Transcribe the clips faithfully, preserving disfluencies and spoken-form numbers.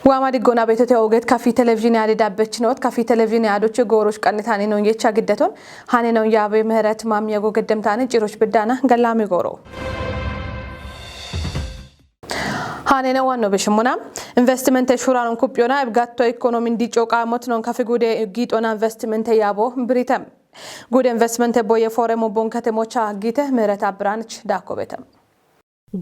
Waama diggoona beetote oogeet kafii televizhiinii yaade daabbechinoot, kafii televizhiinii yaadochi gooroch qannitaanii noon yecha giddeton, hane noon yaabe ምህረት ማሚያጎ ገደምታኒ ጭሮች ብዳና ገላሚ ጎሮ። Hanene wanno bishimuna. Investimente shuranon kupyona ebgatto ekonomin dico qamot non kafigude gixona investimente yabo biritem. Gude investimente boye foremo bon katemocha gite ምህረት አብራንች ዳኮ ቤተም።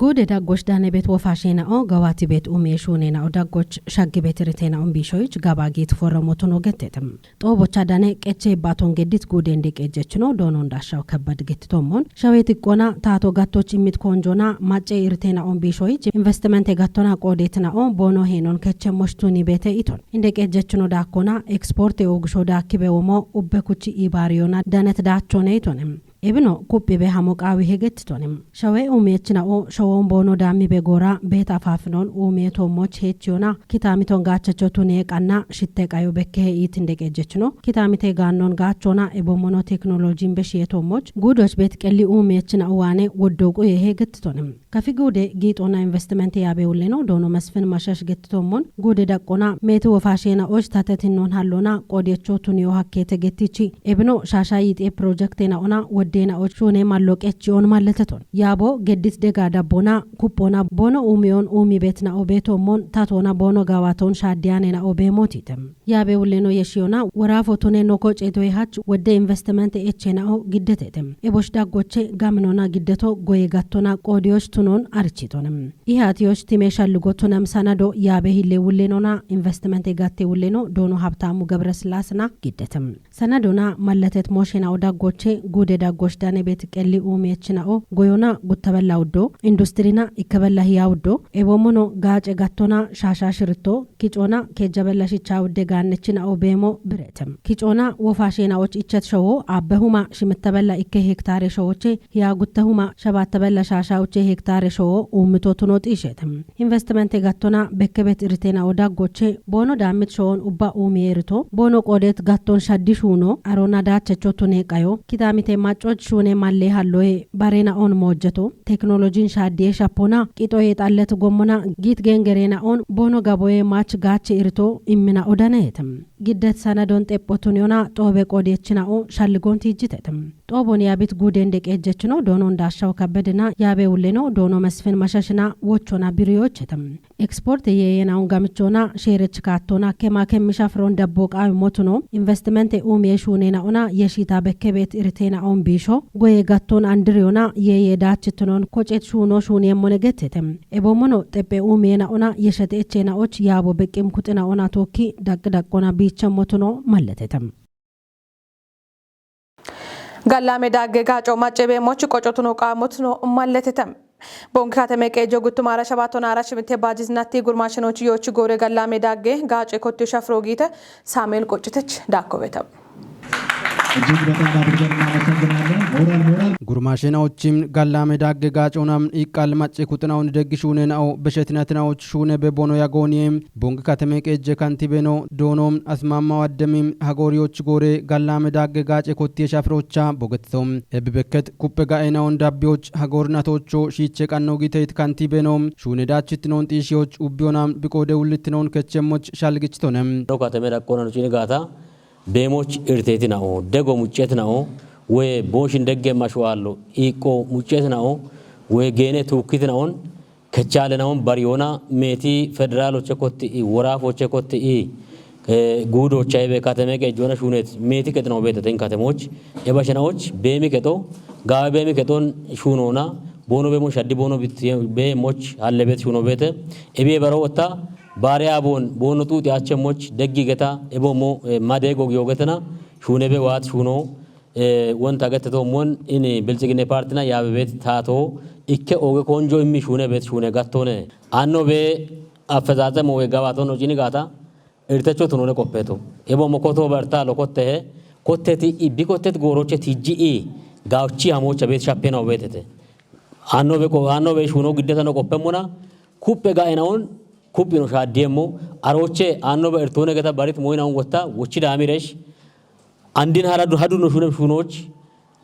Gude daggoch dane bet wofa shena'o gawati bet umie shune na'o daggoch shaggi bet rite na'on bishoyich gaba git foremo tuno gettetem. Xoobocha dane qeche baton geddit gude inde qejjechino doonon dashaw kabbad gettitommon. Shawet iqqona taato gattoch immit konjona macce irte na'on bishoyich investimente gattona qoodet na'o boono heenon keche moshtuni bete iton. Inde qejjechino daakkona eksporte oogisho daakkibe womo ubbe kuchi ibariyona danet daachone itonem. Ebino kuphibe hamo qaawi hegettitonem. Shawe umiechina'o showon boono daammibe goora beeta faafinon umietommoch heechiyona kitaamiton gaachecho tune qanna shitte qayo bekkehe iitinde qejjechino. Kitaamite gaannon gaachona ebommono teknolojin beshiyetommoch guudoch bet qelli umiechina'o waane woddo quye hegettitonem. Kafi gude giixona investimente yaabe ulleno doono Mesfin Mashash gettitommon gude daqqona meeti wofa sheena'och tatetinnon hallona qoodiyecho tuniyo hakkeete gettichi. Ebino shaasha yiixe projekte na'ona wodde na'och shuune mallo qechi'on malleteton. Yaabo geddit dega dabbona kuphona boono umiyon umi bet na'o beetommon tatona boono gawaton shaaddiyane na'o beemotitem. Yaabe ulleno yeshiyona worafo tune noko ceetoy hach wodde investimente eche na'o giddetetem. Ebosh daggoche gaminona giddeto goye gattona qoodiyoch tunon arichitonem. Ihatiyoch time shalligo tunem sanado yaabe hille wullenona investimente gatte wulleno doono Habtamu Gebresillaasena giddetem. Sanadona malletet moshena'o daggoche gude daggoch dane bet qelli umiechina'o goyona guttabella uddo, industrina ikkabella hiya uddo, ebommono gaace gattona shaasha shiritto, kicoona kejjabella shicha udde gaannechina'o beemo biretem. Kicoona wofa sheena'och ichet showo abbe huma shimittabella ikke hektare showoche hiya gutte huma shabattabella shaasha uche hektare showo ummito tuno xiishetem. Investimente gattona bekkebet iritena'o daggoche boono daammit showon ubba umiye irito, boono qoodet gatton shaddi shuuno, arona daachecho tune qayo, kitaamite maccoch shuune malle halloye barena'on moojjeto, teknolojin shaaddiye shapona, qixoye xallet gommona, giit gengerena'on, boono gaboye mach gaache irito immina odaneetem. Giddet sanadon xepho tuniyona xoobe qoodiyechina'o shalligon tiijjitetem. Xoobon yaabit guuden deqeejjechino doonon daashaw kabbedena yaabe ulleno doono Mesfin Mashashina wochona biriyochetem. Eksporte yeeyena'on gamichona sheerech kaattona kema kemmisha firon dabbo qaawi motuno investimente umiye shuunena'ona yeshita bekkebet iritena'on biisho goye gatton andiriyona yeeye daachitunon kocet shuuno shuuniyemmone gettetem. Ebommono xephe umiyena'ona yeshete echena'och yaabo beqqim kuxina'ona tookki daqqi daqqona biicha motuno malletetem. Gallame dagge gaaco macce beemoch qocotuno qaamotuno malletetem. Bongi kateme qeejo guttumara shabaatona ara shimite baajiznatti gurmaashinochi yoochi goore gallame dagge gaace kotti shafiro giite Samuel Qoccitech daakko betam. እጅግ በጣም አድርገን እናመሰግናለን። ሞራል፣ ሞራል። Gurmaasheena'ochim gallame dagge gaacoonam iqqal macce kuxina'on deggi shuunena'o beshetinatinaoch shuune be bono yagooniye Bongi kateme qeejje kantibeno doono Asmaamaw Addemi hagooriyoch goore gallame dagge gaace kottiye shafirocha bogetito. Ebbi bekket kuppe ga'ena'on dabbiyoch hagoorinatocho shiiche qanno giteyit kantibeno shuune daachitinon xiishiyoch ubbiyona biqoode wullitinon kechemmoch shalgichitone. No kateme daqqona nucini gaata beemoch irtetina'o, dego muccetina'o, woye booshin degge mashuwaallo, iiqqo muccetina'o, woye geene tuukkitina'on, kechaalena'on bariyona meeti federaaloche kotti i, woraafoche kotti i, eh, guudocha ebe kateme qeejjona shuunet meeti qexina'o beete ten katemoch, ebashena'och beemi qexo, gaawe beemi qexon shuunona, boono beemo shaddi boono bit-, beemoch hallebet shuuno beete, ebi ebaro wotta, baare abon boono xuuxi achemmoch deggi geta, ebomo, eh, made gogi ogetena, shuune be waat shuuno, Eh, wonta gette toommon ini Bilxiginne Partina yaabe beet taato ikke ooge konjo immi shuune beet shuune gattoone. Anno be affezaaxemo woy gabaton ocini gaata irtecho tunone qoppeto. Ebo mokkoto berta lo kottehe, kotteti i bi kottet gooroche tijji i gawchi hamoocha beet shappena obeetete. Anno be ko-, anno be shuuno giddeta no qoppemmona, kuppe ga'enaon, kuppino shaaddiyemmo, arooche anno be irtoone geta barit moyinaon wotta, wochi daamiresh, Andin hara du-, hadu no shunem shunoch,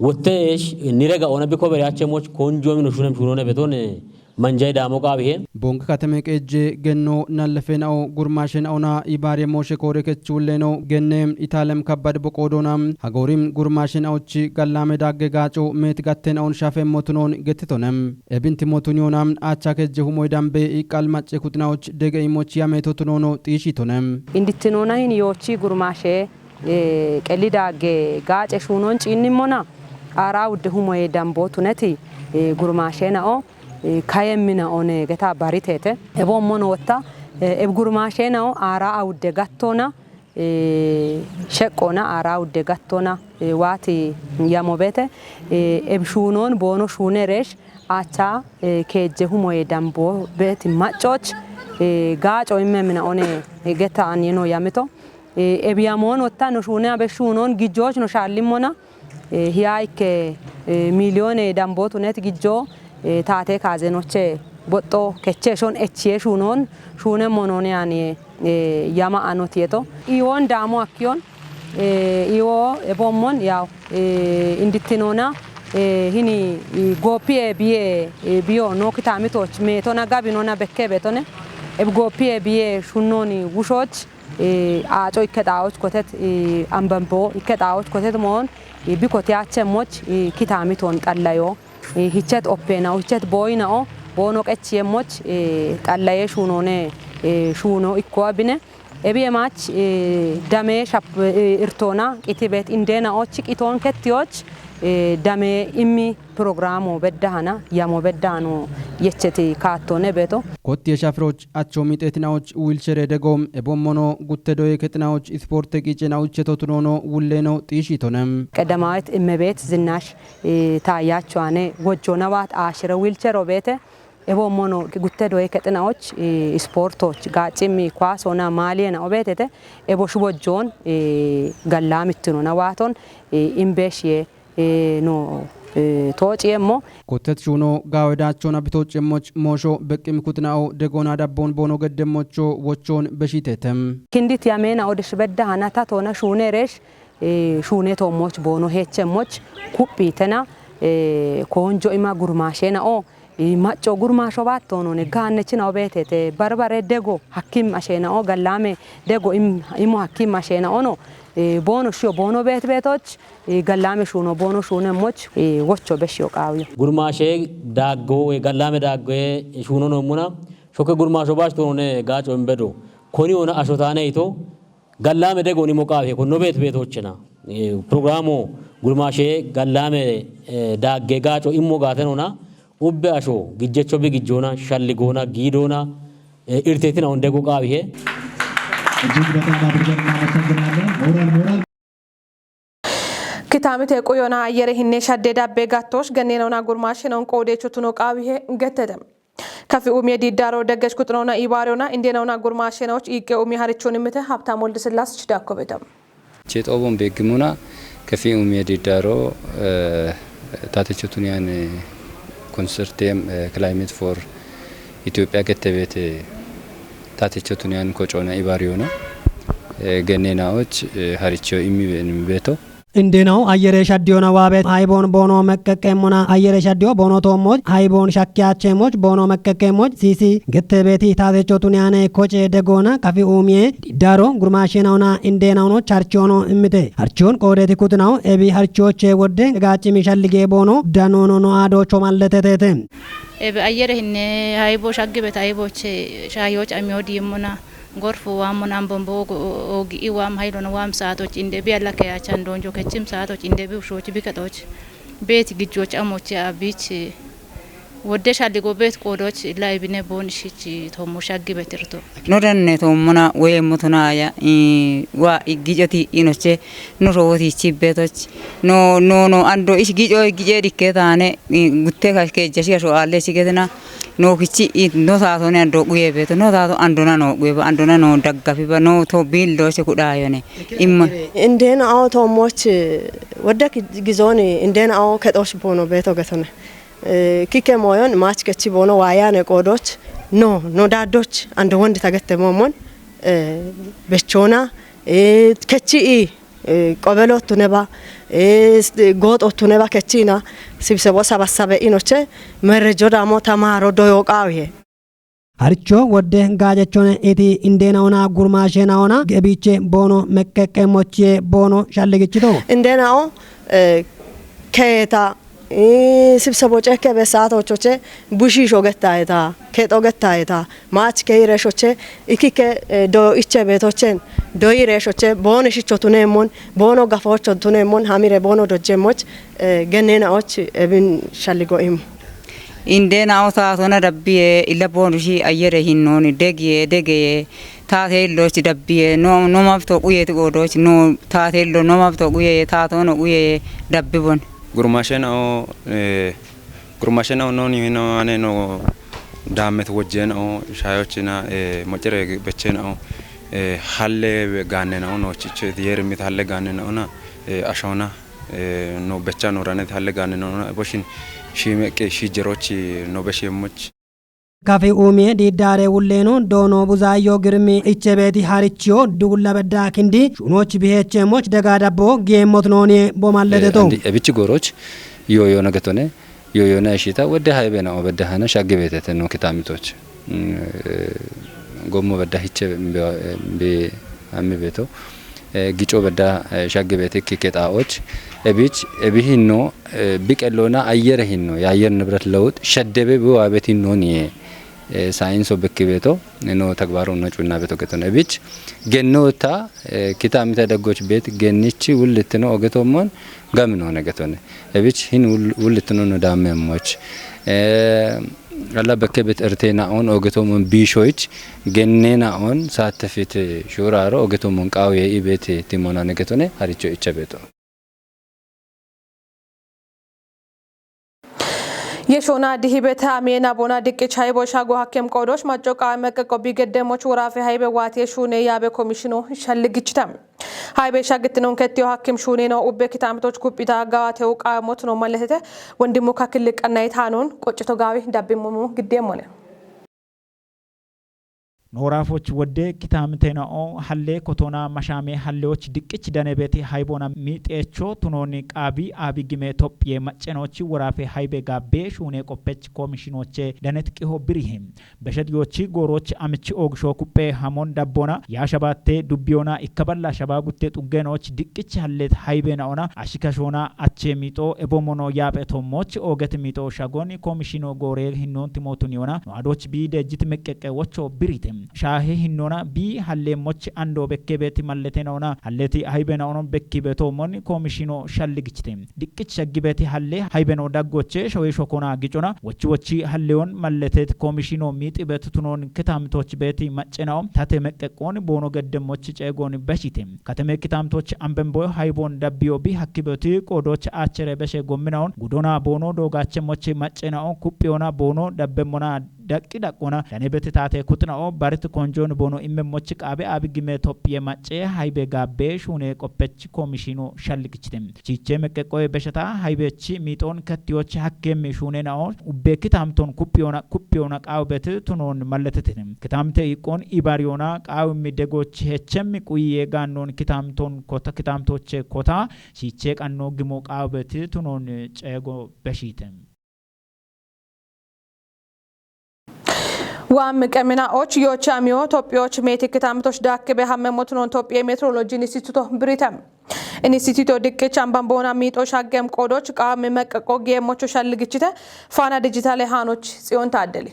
wotte esh, nire ga'ona biko bere achemoch, konjo mi no shunem shunone beton, eh, Manjay Damo Qabihe. Bongi kateme qeejje genno nallefenao gurmashenao na ibaare moshe kore kechulleno genne Italem kabbad boqodona hagorim gurmashenaochi gallame dagge gaco met gatten on shafe motunon getitonem. Ebinti motun yonam acha kejje humoy dambe iqal macce kutnaoch dege imoch yame totunono tishitonem. Indittinona hin yochi gurmashe, eh, qeli dagge gace shunon cinnimona ara wudde humoye dambo tuneti, eh, gurmashenao, eh, kayemmina one geta baritete. Ebo mono wotta, eh, eb gurmashenao ara awudde gattona, eh, sheqqona ara awudde gattona, eh, wati yamo bete, eh, eb shunon bono shune resh acha, eh, kejje humoye dambo beti maccoch, eh, gaco immemina one, eh, geta an yeno yamito. Eh, eb yamon wotta no shune abe shunon gijjoch no shallimona, eh, hiya ikke, eh, miliyone dambo tunet gijjo, eh, tate kazenoche boxxo keche shon echiye shunon, shune monone ani, eh, yama anot yeto. Iwon damo akkiyon, eh, iwo ebommon yaw, eh, indittinona, eh, hini, eh, gopiye biye, eh, biyo no kitamitoch metona gabinona bekke betone. Eb gopiye biye shunnoni wushoch, eh, aco ikke xaoch kotet, eh, ambambo ikke xaoch kotet mon, eh, bikot yache moch, eh, kitamiton xallayo, eh, hichet oppenao, hichet boyinao, bono qechiye moch, eh, xallaye shunone, eh, shuno ikko abine. Ebiye mach, eh, dame shap, eh, irtona, qitibet indena och, qiton kettiyoch, eh, dame immi programo beddahana, yamo beddahano yecheti kaattone beto. Kotti yeshafiroch acho mitetinaoch wilchere degom, ebommono gutte doye ketinaoch isporte qicenao ichetotunono wulleno tishitonem. Qedamawet immebet Zinnash, eh, tayacho ane wojjona wat ashire wilchero bete, ebommono gutte doye ketinaoch, eh, isportoch, gaccimmi, kwasona, maliyena obetete, ebo shubojjon, eh, gallamittino na waton, eh, imbeshiye, eh, no, eh, tociyemmo. Kotet shuno gawe dachona bitochemmoch mosho beqqim kutnao degona dabbon bono geddemmocho wochon beshitetem. Kindit yamena odesh bedda hana tatona shune resh, eh, shune tommoch bono hechemmoch kuppitena, eh, konjo ima gurmashenao, eh, macco gurmasho battonone gannechina obetete barbare dego hakkim ashenao gallame dego im-, imo hakkim ashenaono, eh, bono shio bono bet betoch, eh, gallame shuno bono shunemmoch, eh, wocho beshiyo qawiyo. Gurmashe daggo, eh, gallame daggo, eh, shuno nommuna, shokke gurmasho bash tonone gaco imbedo. Koni ona ashotane ito, gallame degoni mo qawihe konno bet betochena. Eh, programo gurmashe gallame, eh, dagge gaco immo gatenona, ubbe asho, gijjecho bi gijjona, shalligona, giidona, eh, irtetina on deggo qawihe. እጅግ በጣም አድርገን እናመሰግናለን። ሞራል፣ ሞራል። Kitamite quyona ayere hinne shadde dabbe gattosh gannenona gurmashenao qodecho tuno qawihe gettete. Kafi umiye diddaro deggesh kuxinona ibariyona indenona gurmashenaoch iqqe umiye harichon immite Habtam Woldesillase chidakko betam. Chexobon beggimuna kafi umiye diddaro, eh, tatecho tuniyan, eh, konsertem, eh, Climate for Ethiopia gettebete tatecho tuniyan kocona ibariyona, eh, gennenaoch, eh, haricho immi be-, immi beto. Indenao ayere shaddiyona wabe haibon bono meqqeqqemmona ayere shaddiyo bono tommoch haibon shakkiyachemoch bono meqqeqqemmoch sisi gettebeti tatecho tuniyane koce degona kafi umiye diddaro gurmashenaona indenaono charchono immite. Harchon qodeti kutinao ebi harchoche wodde gacimi shallige bono danono no ado chomalletetete. Ebe ayere hinne haibo shaggibet haiboche shayoch amiyodi yemmona. Gorfu wam mon ambon bo ogo-, ogi i wam haylon wam saatoch inde bi alla ke achan donjo kechim saatoch inde bi ushoch bi katoch. Bet gijjoch amoch abich wodde shalligo bet qodoch illa ibine bon shich tomo shaggi betirto. No danne tomona we motona ya, i, wa i gijoti inoche no rowoti chibetoch. No, no, no, ando ish gijo, gije dikke tane, i, gutte ka ke jashi ka sho alle sigetena. No kichi i, no sato ne ando guye beto, no sato ando na no guye ba, ando na no daggafi ba, no to bildo se kuda yone. Imma. Indena aw to moch, wadda ki gizoni, indena aw ketosh bono beto getone. Eh, kike moyon mach kechi bono wayane kodoch. No, no dadoch, ando wondi tagette momon. Eh, bechona, eh, kechi i, eh, qobelottu neba, Gooxottune bakechina sibsebo sabassabe inoche merrejo damo tamaro doyo qaawihe. Haricho wodde gaajechone iti indeenaona gurmaasheenaona gebiche boono meqqeqqeemmochie boono shalligichito. Indeenao keeta sibsebo cekke bessaatochoche bushiisho gettaeta kexo gettaeta maach keyi reeshoche ikikke doyo iche beetochen doyi reeshoche boone shicho tuneemmon boono gafoocho tuneemmon hamire boono dojjemmoch genneenaoch ebin shalligo imu. Indeenao taatona dabbiye illa boonushi ayyere hinnooni degiye degeye taateelloch dabbiye no nomabto quyeti goodoch no taateello nomabto quyeye taatono quyeye dabbibon. Gurmaashenao gurmaashenao nooni hino ane no daamet wojjeenao shaayochina mocere bechenao halle gaannenao noochicho yeerimmit halle gaannenao na ashoona no becha no ranet halle gaannenao na boshin shiimeqqe shiijerochi no besheemmoch. Kafi uumie diiddaare wulleeno doono buzaayyo girmi ichebeeti harichiyo dugulla bedda kindi shuunooch biheecheemmoch dega dabbo giyeemmot noonie bomalleteto. Ebichi gooroch yooyoona getone yooyoona ishiita wedde haybenao bedda hana shaggi beetete no kitaamitoch gommo bedda hiche bi ammi beeto gico bedda shaggi beete ikke kexaa'och ebich ebihinno biqelloona ayyere hinno የአየር ንብረት ለውጥ ሸደበ biwaabet hinnooniye saayinso bekki beeto no tagbaaru no cuinna beeto getone ebich gennoota kitaamite deggoch beet gennichi wullittino ogetommon gami noone getone ebich hin wullittino no daammeemmoch alla bekke bet erteenaoon ogetommon biishoyich genneenaoon saattefit shuuraaro ogetommon qaawiye ibeet timmonane getone haricho icha beexo. Yeshona dihibete amiyena bona diqqich haybo shago hakkem qoodosh macco qaame qeqqo bi geddemoch woraafe haybe waatiye shuune yaabe komishino shalligichita. Haybe shagittinon kettiyo hakkim shuuneno ubbe kitamitoch kuphita gawatewu qaamot no malletete wondimu kakilli qannayit hanon qoccito gaawi dabbimumu giddeemmone. Nooraafoch wodde kitaamitena'o hallee kotoona mashaamee halleyoch diqqich danebeti hayboona miixeecho tunooni qaabi aabi gime Tophiye maccenoochi woraafe haybe gaabbee shuunee qoppech koomishinooche danet qiho birihi. Beshet yoochi goorooch amichi oogisho kuphee hamoon dabboona yaa shabaattee dubbiyoona ikkaballa shabaa guttee xuggeenooch diqqich halleet haybeena'ona ashikashoona achee miixoo eboomono yaaphe toommoch ooget miixoo shagoon koomishinoo gooree hinnoonti mootuniyoona no adooch bii deejjit meqqeqqe wocho biriite. Shaahe hinnoona bii halleemmoch andoo bekkeebeeti malletenaona halleeti haybenaono bekkiibeetoommon koomishinoo shalligichite. Diqqich shaggibeeti halle haybeno daggoche shawee shokona gicona wochi wochi halleyon malleteet koomishinoo miixibet tunoon kitaamitoch beeti maccenao tate meqqeqqoon boono geddemmoch ceegoon beshite. Kateme kitaamitoch ambemboy hayboon dabbiyo bi hakkibeti qoodoch aachere beshe gomminaon gudona boono doogachemmoch maccenao kuphiyona boono dabbemmona daqqi daqqona danebeti taate kuxinao barit konjoon boono immemmoch qaabe abi gime Tophiye macce haybe gaabbe shuune qoppech koomishinoo shalligichite. Chiiche meqqeqqoye besheta haybechi miixoon kettiyoch hakkeemmi shuunena'o ubbe kitaamton kuphiyona kuphiyona qaawubet tunoon malletete. Kitaamite iiqqoon ibaariyoona qaawimmi degoch hechemmi quyiye gaannoon kitaamton kota kitaamtoche kota chiiche qannoo gimo qaawubet tunoon ceego beshiite. Waam qeminaoch yooch amiyo Tophiyoch meeti kitaamitoch daakkibe hammemmo tunoon Tophiye Meteoroloji Instituto biritem. Instituto diqqich ambamboona miixo shaggem qoodoch qaame meqqeqqo geemmocho shalligichite. Faana dijitaale haanoch Tsiyoon Taaddeli.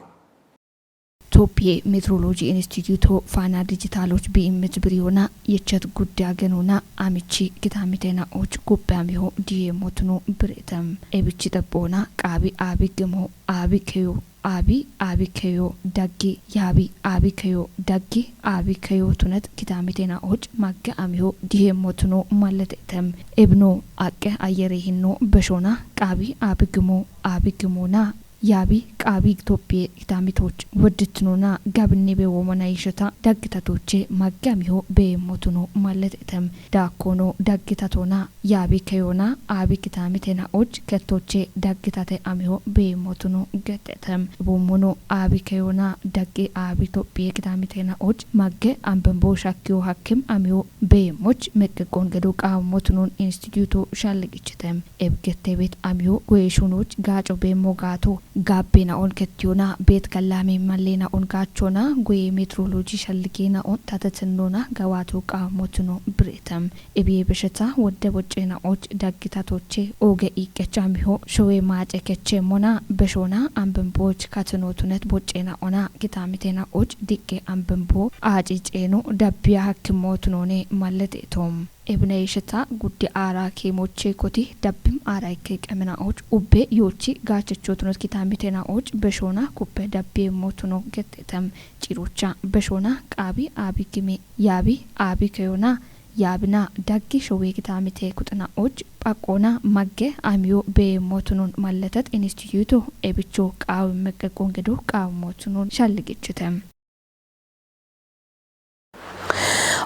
Tophiye Meteoroloji Instituto faana dijitaaloch biimmich biriyoona yechet guddi agenoona amichi kitaamitena'och guphe amiho diyeemmotuno biretem. Ebichi xephoona qaabi aabi gemo aabi keyo aabi aabi keyo daggi yaabi aabi keyo daggi aabi keyo tunet kitaamitena'och magge amiho diyeemmotuno malletetem. Ebino aqqe ayyere hinno beshoona qaabi aabi gemo aabi gemoona yaabi Abi Itophiye kitamitoch wedditnona gabinni be womona yishata daggitatoche maggamiho be motunu malletetem. Dakkono daggitatona yabi keyona abi kitamitena och kettoche daggitate amiho be motunu gettetem. Bummono abi keyona daggi abi Itophiye kitamitena och magge ambembo shakkiyo hakkim amiho be moch meqqeqqon gedo qaamo tunun instituto shalligichitem. Ebgettebet amiyo goyeshunoch gaaco beemmo gaato gaabbena on kettiyona beet kallame mallena on gaachona goye meteoroloji shalligena on tatatennona gawaato qaammotuno bireetam. Ebiye besheta wodde boccena och daggitatoche oge iqqech amiho showe maace kecheemmona beshona ambemboch katinotunet boccena ona kitamitena och diqqe ambembo aaci ceeno dabbiya hakkimootunone malleteetom. Ebineyisheta guddi aara keemoche koti dabbim aara ikke qemenaoch ubbe yoochi gaachechotunot kitamitena och beshona kuppe dabbiye motuno gettetem. Cirocha beshona qaabi abi gime yaabi abi keyona yaabina daggi showe kitamite kuxinaoch phaqqona magge amiyo be motunun malletet instituto ebicho qaawi meqqeqqon gedo qaawi motunun shalligichitem.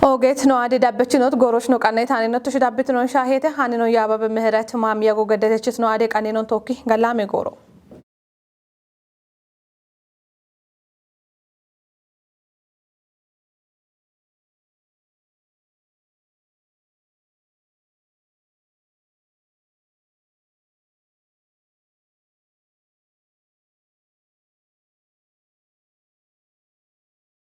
Ogeet no ade dabbechinot gooroch no qanne taanino tushi dabbitinon shaahete hanino yaababe meheret maamiya gogeddetechis no ade qanninon tokki gallame gooro.